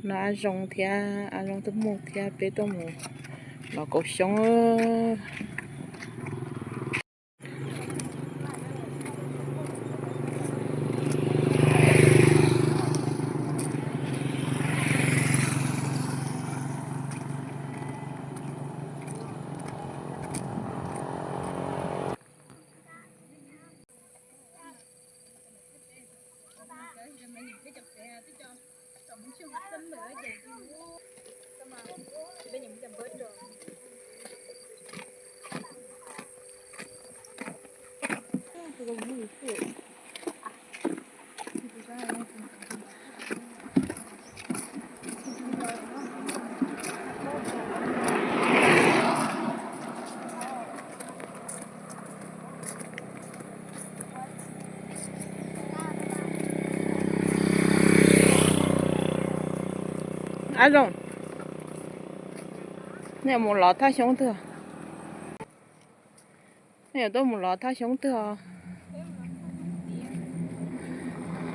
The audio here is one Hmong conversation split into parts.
No Ab Zoo thiab Ab Zoo tus muam thiab peb tuaj mus lov kaum xyoob. Ab Zoo, nej mus lov thaj xyoob twg? Nej yuav tuaj mus lov thaj xyoob twg os?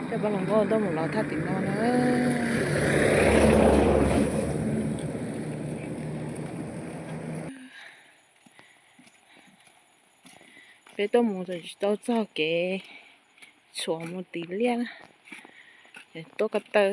Coj pab hluas nkauj tuaj mus lov thaj tim no na. Peb tuaj mus tsis tau txog kev tshuav mus tim liaj na, tuaj ko taw.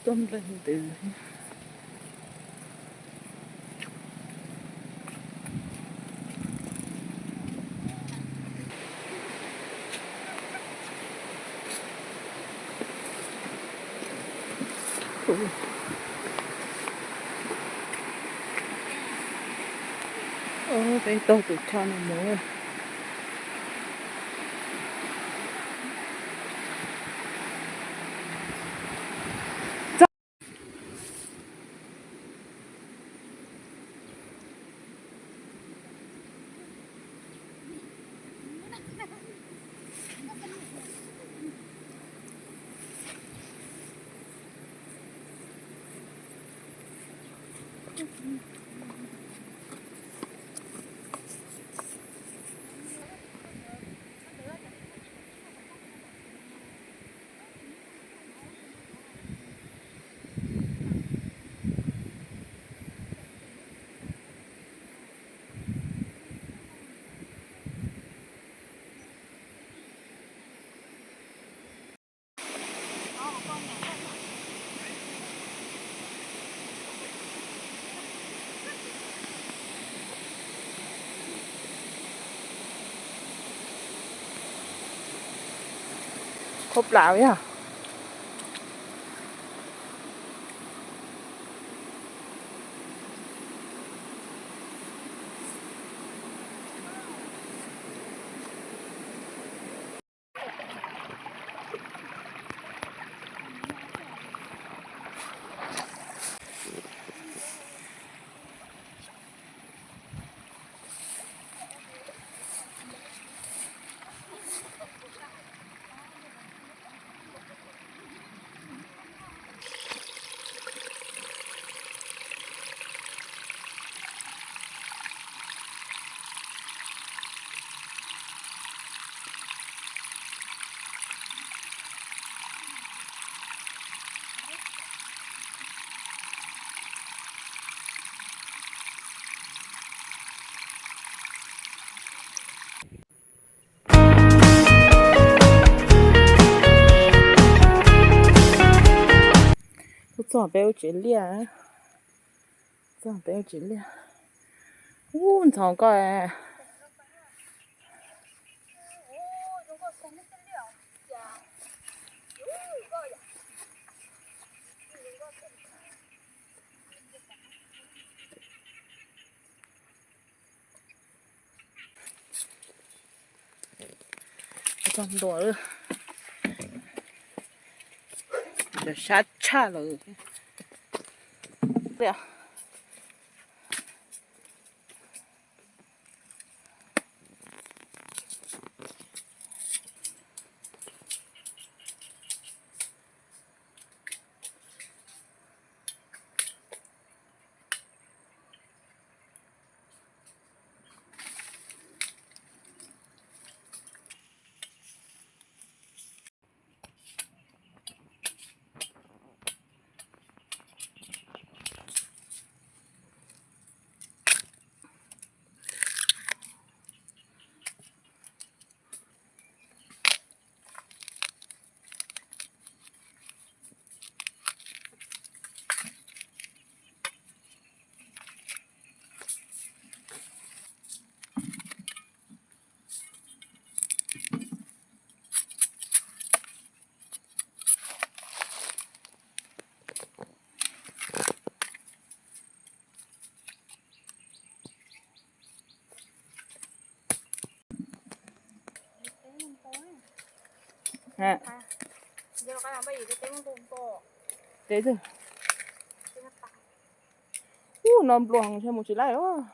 Tuaj nplawg ntws. Peb taug tus tsho no mus. Khaub plam yog. Peb ua tsev liaj, peb ua tsev liaj. Ub, ntxhov koj. Txog ntua, sab tshaj lawm. Teb twg? Ub, no nplua heev, mus tsis laij os.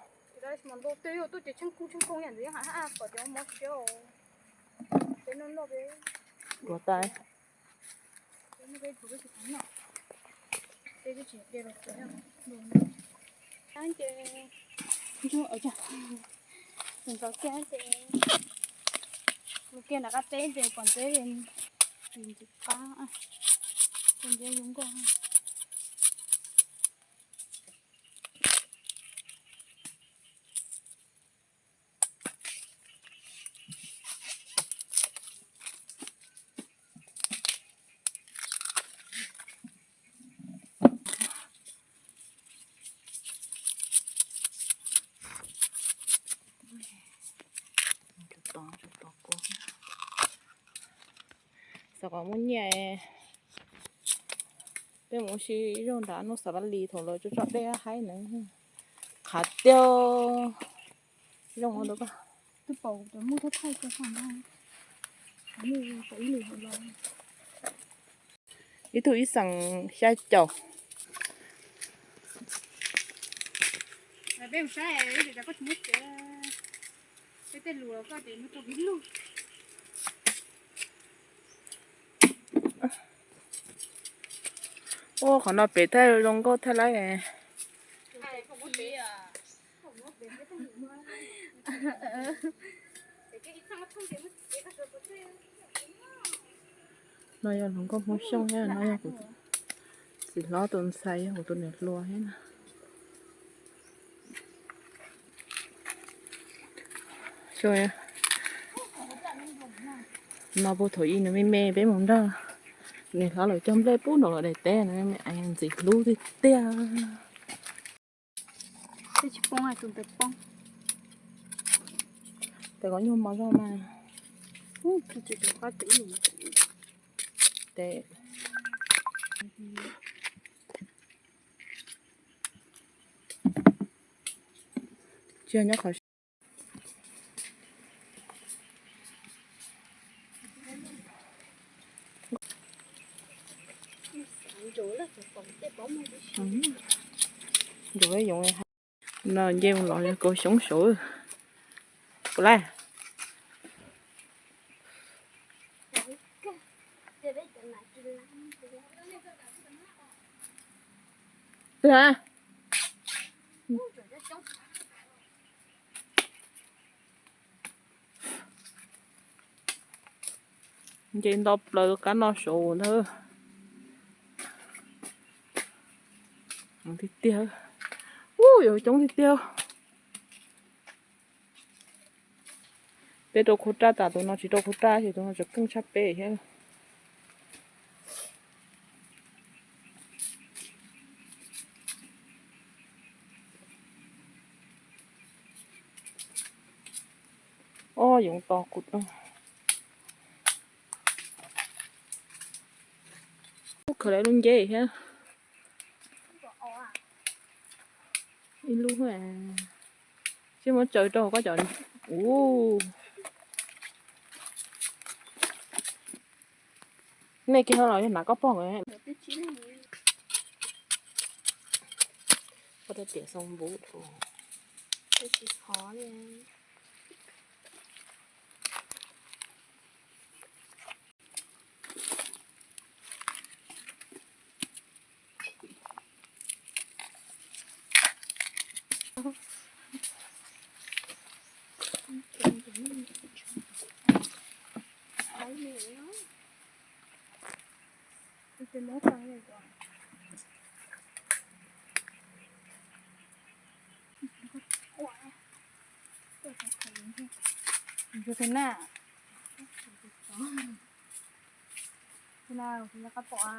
Ua tas. Mus kiag nram qab teb ces pom ntxeb, ntxim qab, ntxeb zoo nkauj. Xav kom muaj nyiaj, peb mus ua si ib zaug nrad hnub xav vaj lis thaum lawv tso tso dej haib na. Qhav tiag, zoo hov ntawd koj. Ib tug ib xees xya caum. Ua qhov no pem thaj zoo nkauj thaj lawm. No yog hluas nkauj Hmoob Xyooj thiab, no yog kuv txiv hlob tus ntxhais, yog kuv tus niam hluas thiab na. No puag thaum ub nws me me peb mus nrog niam hlob lawv cog nplej pub nraum lawv daim teb no, ntxim hlub tiag tiag. Peb tsis poob, tus ntawd poob. Tes kom nyuag mov zog mas. Tes tsis nyob qhov Ntsuav yoov no nce mus los kaus xyoob saud. Puas laj? Twg hab? Nce nto plaws kab no saud ntag. Tiag tiag, ub, yuav coob tiag tiag. Peb rau qhua raj tas, tus no tsis rau qhua raj ces tus no tseem keej tshaj peb thiab. Ob yoov to kuv. Ub, khaws lawv lub nceb thiab. Ib lub, sim muab tsaws rau koj cov. Ub, nej kiag los yog hnav koj pog. Koj rau tiam xoo npub.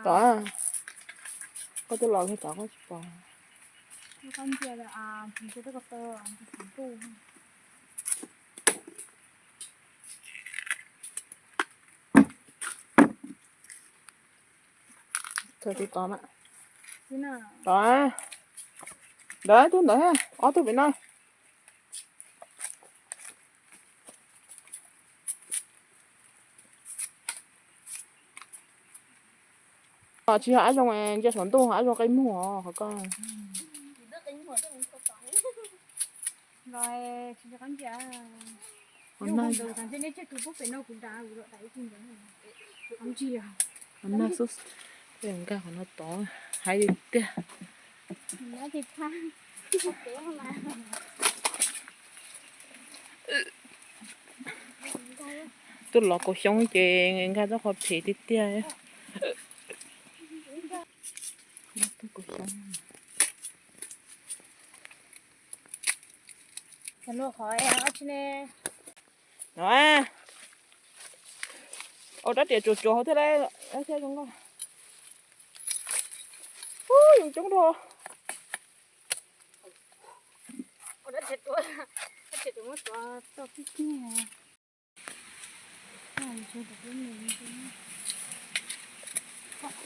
Tod, koj twb los tod koj tsis pom. Tod, ntawd tug ntawd, ob tug pem no. Tsis yog ab zoo ntsia saum ntuj, ab zoo qe muag qhov ko. Nkag qhov no tod, hais tiag. Tuaj los kaum xyoo ces nkag txoj qhov phem tiag tiag. Ua rab riam tsuas tsuas hauv thiab, thiab zoo nkauj. Ub, zoo coob dua.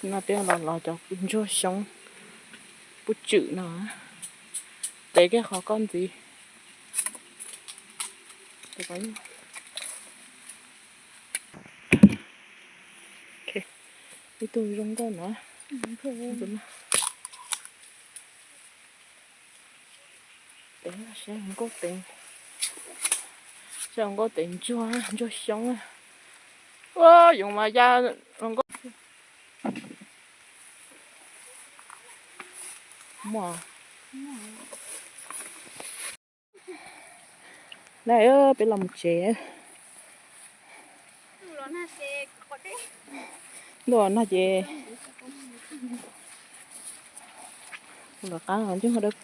No peb los los cov ntsuag xyoob pub tswm no, tev kiag qhov koj ntxiv. Ib tug zoo nkauj no. Saib zoo nkauj tes ntsuag, ntsuag xyoob. Ua yoov mas ya zoo nkauj. Muaj. Na, peb los mus tsev. Ntuj no ces lawv qab ncug dawb.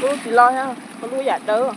Lub tsis loj thiab, lub yam dawb.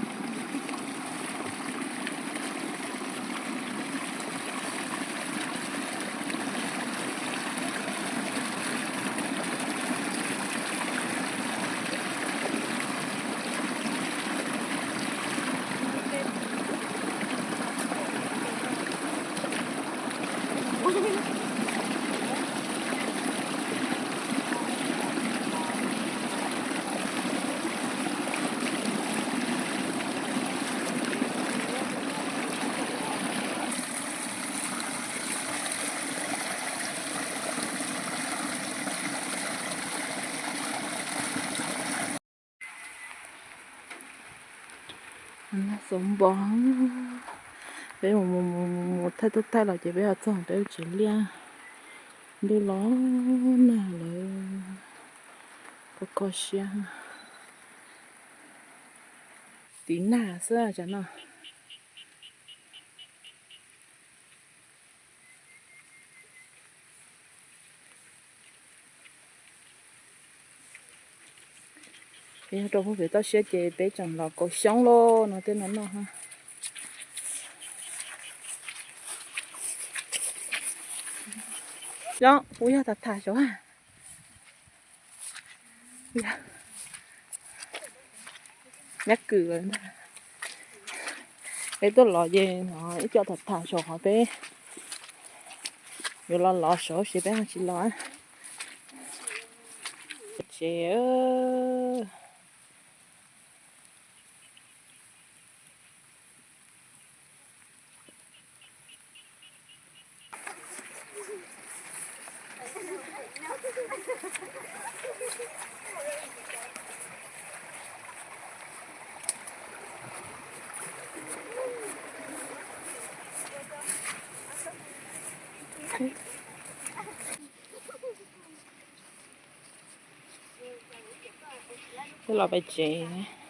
Xov npo, peb mus mus mus thaij tuaj thaij los ces peb ho txog peb lub tsev liaj. Ntuj los nag lawm, kho kho siab. Tiv nag xwb tsam no. Yog rau puag pem toj siab ces peb tseem los kaus xyoob lauj no tej no noj. Yog kuv yog tham tham saud. Nyab kws ntag. Peb tuaj los ces no ib co tham tham saum qhov peb yuav los los saud ces peb ho tsis los tsev. Peb los pem tsev.